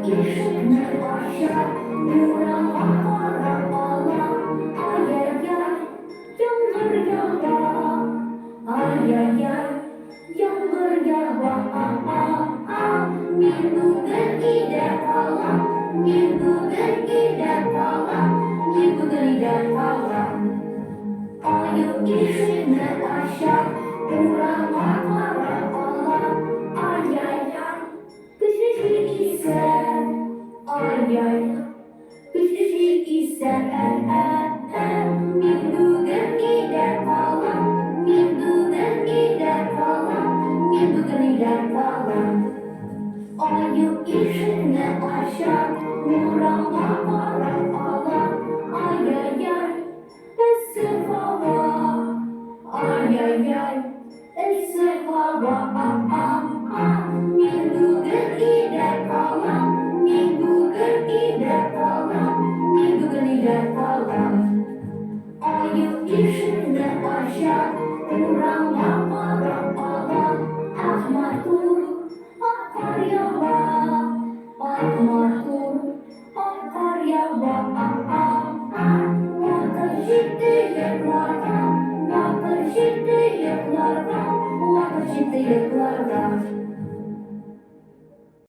Ишекне ача, урамга карап ала. Ай-яй-яй, яңгыр ява. Ай-яй-яй, яңгыр ява. А-а-а, мин бүген өйдә калам. Мин бүген өйдә калам. Мин бүген өйдә калам. Аю ишекне ача, урамга карап ала. Ай-яй-яй, көчле җил исә. Ай-яй, көчле җил исә. Ә-ә-ә, мин бүген өйдә калам. Мин бүген өйдә калам. Мин бүген өйдә калам. Аю ишекне ача, урамга карап ала. Ай-яй-яй, эссе һава. Ай-яй-яй, эссе һава. А-а-а, мин бүген өйдә калам. Мин бүген өйдә калам. Мин бүген өйдә калам. Аю ишекне ача, урамга карап ала. Ах, матур, ак кар ява. Ах, матур, ак кар ява. А-а-а, вакыт җитте йокларга. Вакыт җитте йокларга. Вакыт җитте йокларга.